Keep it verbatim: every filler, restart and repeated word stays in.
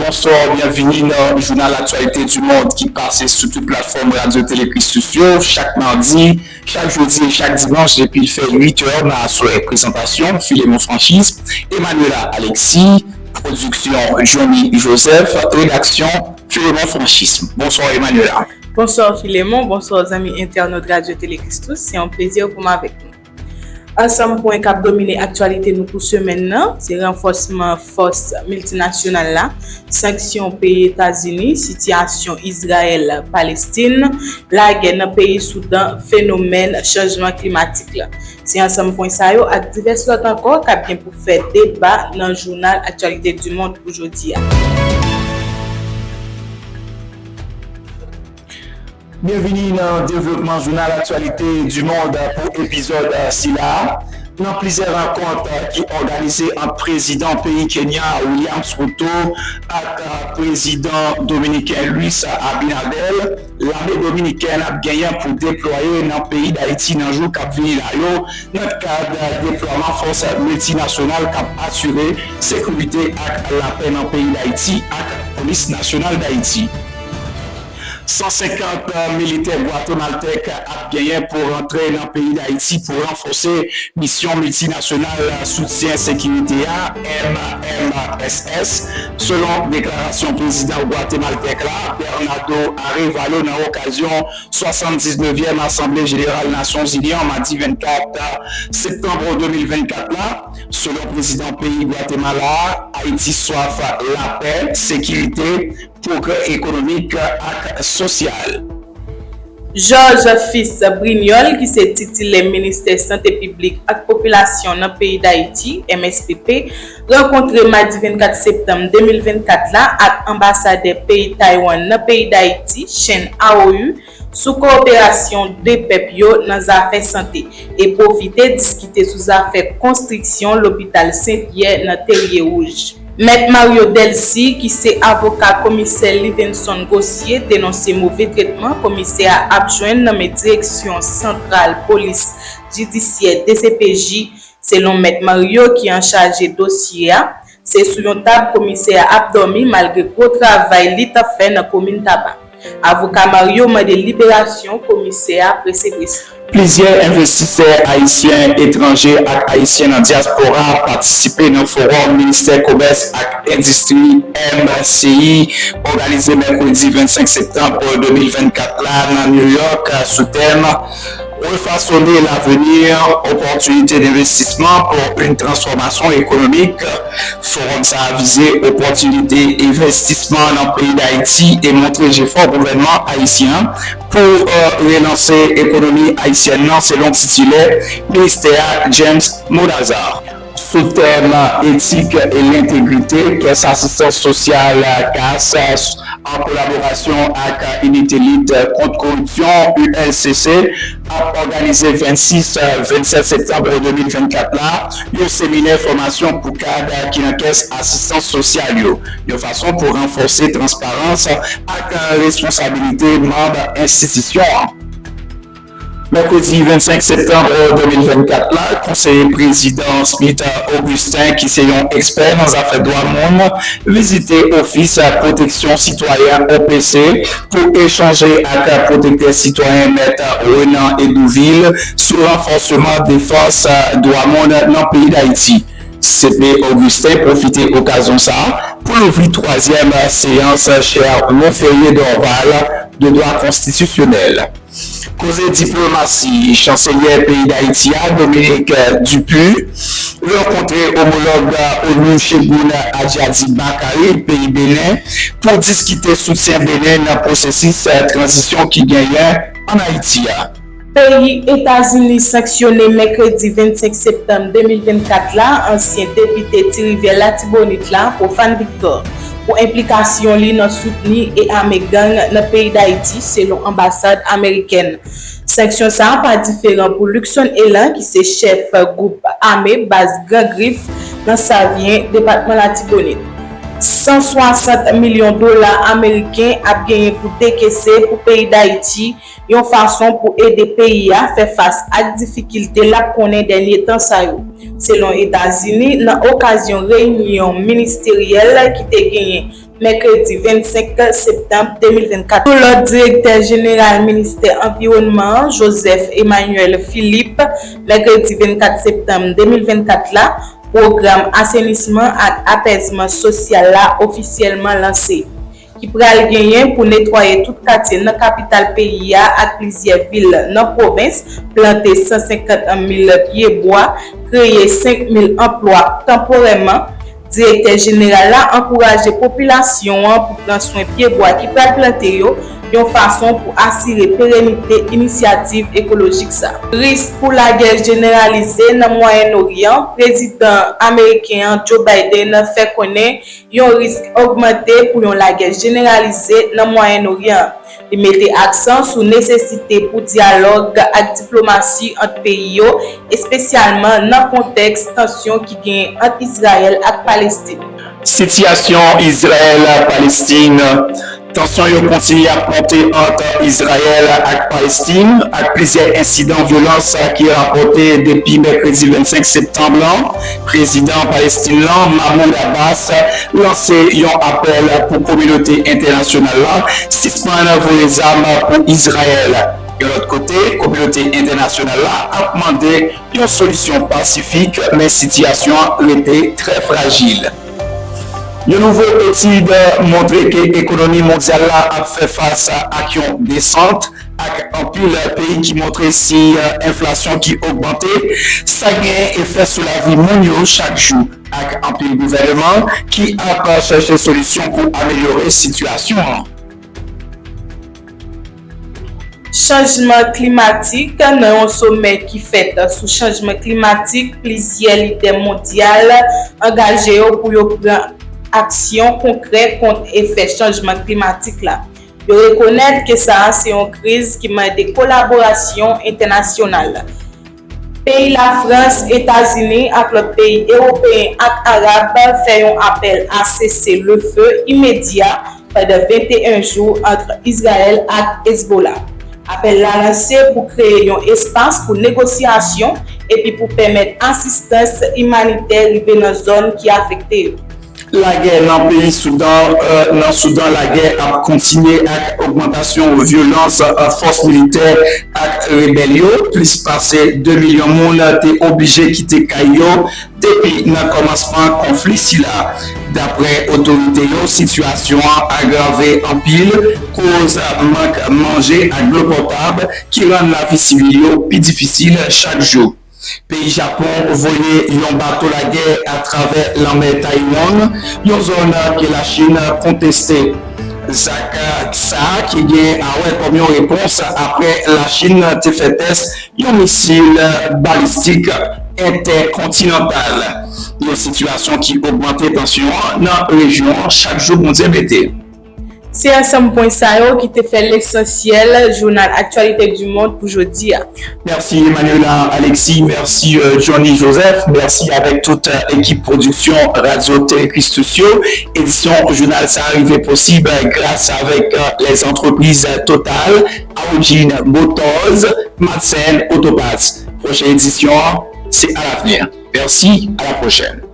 Bonswa, byenvini nan jounal Aktyalite di Mond ki pase sou tout platfòm Radyo Tele Kristus yo, chak madi, chak jodi e chak dimanch depi l fè uit è nan aswè. Prezantasyon, Filemon Franchis, Emmanuela Alexis, pwodiksyon, Johnny Joseph, redaksyon, Filemon Franchis. Bonswa, Emmanuela. Bonswa, Filemon. Bonswa, zanmi entènot Radyo Tele Kristus. Se yon plezi pou m avèk nou. Ansanm pwen k ap domine aktyalite nou pou semèn nan, se ranfòsman fòs miltinasyonal la, sanksyon peyi Etazini, sitiyasyon Izrayèl, Palestin, lagè nan peyi Soudan, fenomèn chanjman klimatik la. Se ansanm pwen sa yo ak divès lòt ankò k ap gen pou fè deba nan jounal Aktyalite di Mond pou jodi a. Byenvini nan devlopman jounal Aktyalite di Mond pou epizòd sila a. Nan plizyè rankont ki òganize ant prezidan peyi Kenya, Williams Ruto, ak prezidan dominiken, Luis Abinader, lame dominikèn ap genyen pou deplwaye nan peyi Dayiti nan jou k ap vini la yo, nan kad deplwaman fòs miltinasyonal k ap asire sekirite ak lapè nan peyi Dayiti ak Polis Nasyonal Dayiti. San senkant militè gwatemaltèk ap genyen pou rantre nan peyi Dayiti pou ranfòse misyon miltinasyonal soutyen sekirite a, M M S S, selon deklarasyon prezidan gwatemaltèk la, Bernardo Arévalo, nan okazyon swasanndiznèvyèm Asanble Jeneral Nasyonzini an, madi vennkat septanm de mil vennkat la. Selon prezidan peyi Gwatemala a, Ayiti swaf lapè, sekirite, pwogrè ekonomik ak sosyal. Georges Fils Brignol, ki se titilè Ministè Sante Piblik ak Popilasyon nan peyi Dayiti, M S P P, rankontre madi vennkat septanm de mil vennkat la ak anbasadè peyi Taiwan nan peyi Dayiti, Chen Aoyu, sou kowoperasyon de pèp yo nan zafè sante e pwofite diskite sou zafè konstriksyon lopital Sen Pyè nan Terye Wouj. Mèt Mario Delcy, ki se avoka komisè Livenson Gauthier, denonse move tretman komisè a ap jwenn nan men Direksyon Santral Polis Jidisyè, D C P J. Selon Mèt Mario, ki an chaje dosye a, se sou yon tab komisè a ap dòmi malgre gwo travay li t ap fè nan komin Taba. Avoka Mario mande liberasyon komisè a prese prese. Plizyè envestisè ayisyen, etranje ak ayisyen nan dyaspora patisipe nan fowòm Ministè Komès ak Endistri, M C I, òganize mèkredi vennsenk septanm de mil vennkat la nan New York sou tèm Refasone l'avenir, opportunité d'investissement pour une transformation économique. Fowòm sa a vize opòtinite envestisman nan peyi Dayiti e montre jefò gouvènman ayisyen an pou, euh, relanse ekonomi ayisyèn nan, selon titilè ministè a, James Monazar. Sou tèm etik e lentegrite, Kès Asistans Sosyal, kas, an kolaborasyon ak Inite Lit Kont Koripsyon, U L C C, ap òganize vennsis, vennsèt septanm de mil vennkat la, yon seminè fòmasyon pou kad ki nan kès asistans sosyal yo, yon fason pou ranfòse transparans ak responsabilite manm enstitisyon an. Mèkredi vennsenk septanm de mil vennkat la, konseye prezidan Smith Augustin, ki se yon ekspè nan zafè dwa moun, vizite Ofis Pwoteksyon Sitwayen, O P C, pou echanje ak pwotektè sitwayen Mèt Renan Hedouville sou ranfòsman defans dwa moun nan peyi Dayiti. C P Augustin pwofite okazyon sa a pou l ouvri twazyèm seyans Chè Monferrier Dorval de dwa konstitisyonèl. Koze diplomasi, Chanselyè peyi Dayiti a, Dominique Dupuy, rankontre omològ ONU Shegun Adjadi Bakari, peyi Benen, pou diskite soutyen Benen nan pwosesis tranzisyon ki genyen ann Ayiti a. Peyi Etazini sanksyone mèkredi vennsenk septanm de mil vennkat la ansyen depite Ti Rivyè Latibonit la, Prophane Victor, pou enplikasyon li nan soutni e ame gang nan peyi Dayiti, selon anbasad amerikèn. Sanksyon sa a pa diferan pou Luckson Elan, ki se chèf gwoup ame baz Gran Grif nan Savyen, depatman Latibonit. San swasant milyon dola ameriken ap genyen pou dekese pou peyi Dayiti, yon fason pou ede peyi a fè fas ak difikilte l ap konnen dènye tan sa yo, selon Etazini, nan okazyon reyinyon ministeryèl ki te genyen mèkredi vennsenk septanm de mil vennkat. Sou lòd direktè jeneral ministè anviwònman an, Joseph Emmanuel Philippe, mèkredi vennkat septanm de mil vennkat la, pwogram asenisman ak apèzman sosyal la ofisyèlman lanse, ki pral genyen pou netwaye tout katye nan kapital peyi a ak plizyè vil nan pwovens, plante san senkant mil pye bwa, kreye senk mil anplwa tanporèman. Direktè jeneral la ankouraje popilasyon an pou pran swen pye bwa ki pral plante yo, yon fason pou asire perenite inisyativ ekolojik sa. Risk pou lagè jeneralize nan Mwayen Oryan, prezidan ameriken an Joe Biden fè konnen yon risk ogmante pou yon lagè jeneralize nan Mwayen Oryan. Li mete aksan sou nesesite pou dyalòg ak diplomasi ant peyi yo, espesyalman nan kontèks tansyon ki genyen ant Izrayèl ak Palestin. Sitiyasyon Izrayèl-Palestin. Tansyon yo kontinye ap monte ant Izrayèl ak Palestin, ak plizyè ensidan vyolans ki rapòte depi mèkredi vennsenk septanm lan. Prezidan Palestin lan, Mahmoud Abbas, lanse yon apèl pou kominote entènasyonal la sispann voye zam pou Izrayèl. Yon lòt kote, kominote entènasyonal la ap mande yon solisyon pasifik, men sitiyasyon an rete trè frajil. Yon nouvo etid montre ke ekonomi mondyal la ap fè fas ak yon desant, ak anpil peyi ki montre siy enflasyon ki ogmante. Sa gen efè sou lavi moun yo chak jou, ak anpil gouvènman ki ap chèche solisyon pou amelyore sitiyasyon an. Chanjman klimatik. Nan yon somè ki fèt sou chanjman klimatik, plizyè lidè mondyal angaje yo pou yo pran aksyon konkrè kont efè chanjman klimatik la. Yo rekonèt ke sa a se yon kriz ki mande kolaborasyon entènasyonal. Peyi Lafrans, Etazini ak lòt peyi ewopeyen ak arab fè yon apèl a sese le fe imedya pandan venteyen jou ant Izrayèl ak Hezbollah. Apèl la lanse pou kreye yon espas pou negosyasyon epi pou pèmèt asistans imanitè rive nan zòn ki afekte yo. Lagè nan peyi Soudan, euh, nan Soudan, lagè ap kontinye ak ogmantasyon vyolans ant fòs militè ak rebèl yo. Plis pase de milyon moun te oblije kite kay yo depi nan kòmansman konfli sila. Daprè otorite yo, sitiyasyon an agrave anpil, koz mank manje ak dlo potab ki rann lavi sivil yo pi difisil chak jou. Peyi Japon voye yon bato lagè atravè lanmè Taiwan, yon zòn ke Lachin konteste. Zak sa a ki gen a wè kòm yon repons apre Lachin te fè tès yon misil balistik entèkontinantal. Yon sitiyasyon ki ogmante tansyon an nan rejyon an chak jou Bondye mete. Se ansanm pwen sa yo ki te fè lesansyèl jounal Actualité du Monde pou jodi a. Mèsi Emmanuela Alexis, mèsi, euh, Johnny Joseph, mèsi avèk tout, euh, ekip pwodiksyon Radyo Tele Christus yo. Edisyon jounal sa a rive posib, euh, gras avèk, euh, les entreprises, euh, Total, Aojin Motors, Madsen Autoparts. Pwochen edisyon an, se à l'avenir. Mèsi, à la prochaine.